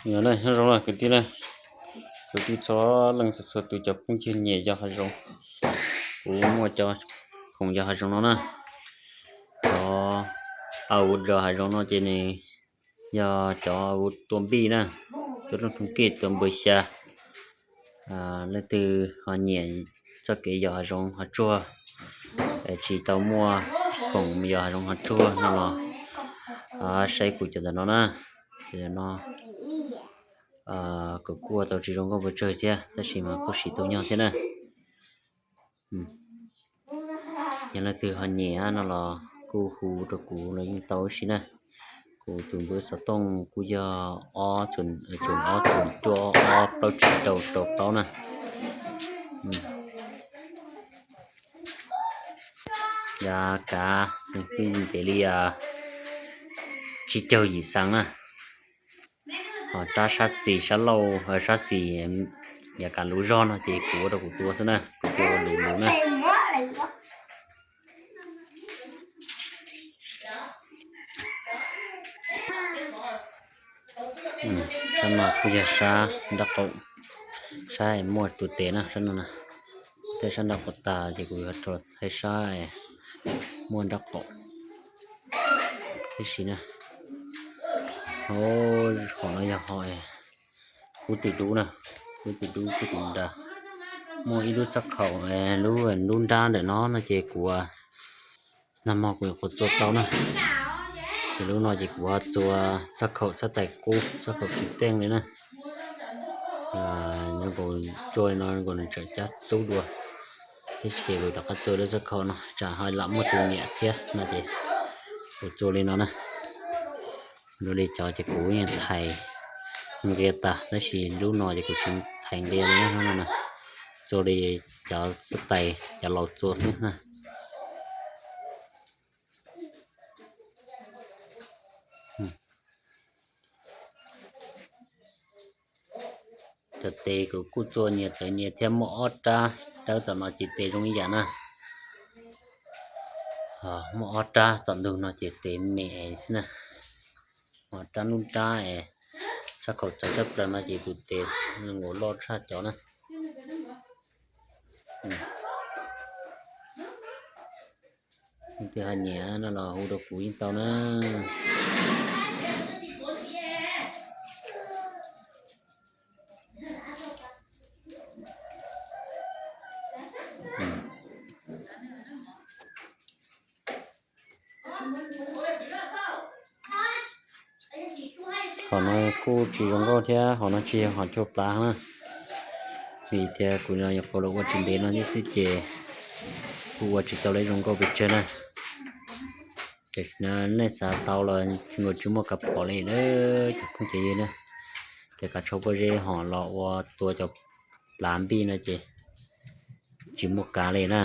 Nyob zoo na kwv tij na, kwv tij txhua leej txhua tus cov phooj ywg nyiam yos hav zoov, kuv muaj cov khoom yos hav zoov no na. Cov au ua yos hav zoov no ces nws yog cov ua tua npij na, tua rooj thoob kej tua npawg xya. Leej twg ho nyiam txoj kev yos hav zoov hav tsuag, tsis tau muaj khoom yos hav zoov hav tsuag no los saib kuv cov ntawm no na. Cov ntawm no kuv kuj ua tau tsis zoo nkauj pes tsawg thiab tab sis mas kuj siv tau nyog thiab na. Yog leej twg ho nyiam no los kuj hu rau kuv los yeej tau ib si na. Kuv tus npawb xov tooj kuj yog ob txuas ob txuas cuaj ob plaub tsib rau rau plaub na. Yav kav nws twb ntev li tsib caug yim xees na. Ho rab sab xis sab laug sab xis yav kav luv zog no ces kuv ua rau kuv tua xwb na, kuv tua luv luv na. Sab no kuj yog sab nraub qaum, sab muaj tus tes na, sab no na. Tej sab nraub qaum tas ces kuv yuav rau thaij sab muaj nraub qaum tib si na. Hauv hom no yog hom kub twm dub na, kub twm dub kub twm nras. Muaj ib lub txaj khaum, lub lub nrab ntawm no no ces kuv nag hmo kuv yuav txua tau na. Ces lub no ces kuv txua txaj khaum xab tais qub, txaj khaum tsis teej li na. Nkaus txua li no nkaus nws tseem cab xub dua. Tab sis ces kuv rov qab txua lub txaj khaum no tsam ho lam muaj tus nyiam thiab no ces kuv txua li no na. Dua li cov ces kuv yeej thais nqia tas tab sis lub no ces kuv tsis thais nqia li na, no na. Txua li cov xab tais cov laus txua xwb na. Cov tes kuv kuj txua nyias txawv nyias thiab, muaj ob rab dawb tom no ces tes zoo ib yam na. Muaj ob rab tom ntug no ces tes me xwb na. Ho rab nub rab es txaj khaum txawv tshaj plaws no ces tus tes nkaus loj tshaj cov na. Leej twg ho nyiam no los hu rau kuv yeej tau na. Hom no kuj tsis zoo nkauj thiab, hom no tsis yog hom cua plav na. Vim tias kuv nyuam qhuav los ua tsis ntev no xwb ces kuj ua tsis tau li zoo nkauj pes tsawg na. Tam sim no nej xav tau los tsis nkaus tsis muaj kav phom li na cov phooj cov ywg na. Ces kav tsij pob zeb hom los ua tua cov plav npij no ces tsis muaj kav li na.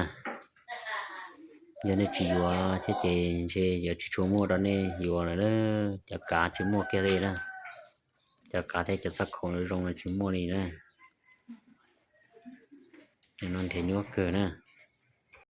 Yog nej tsis yuav thiab ces ntshe yuav tsis tshua muaj rau nej yuav lawm na. Cov kav tsis muaj kiag li na. Cov kav thiab cov txaj khaum zoo no tsis muaj li na. No nrhiav nyuaj kawg na.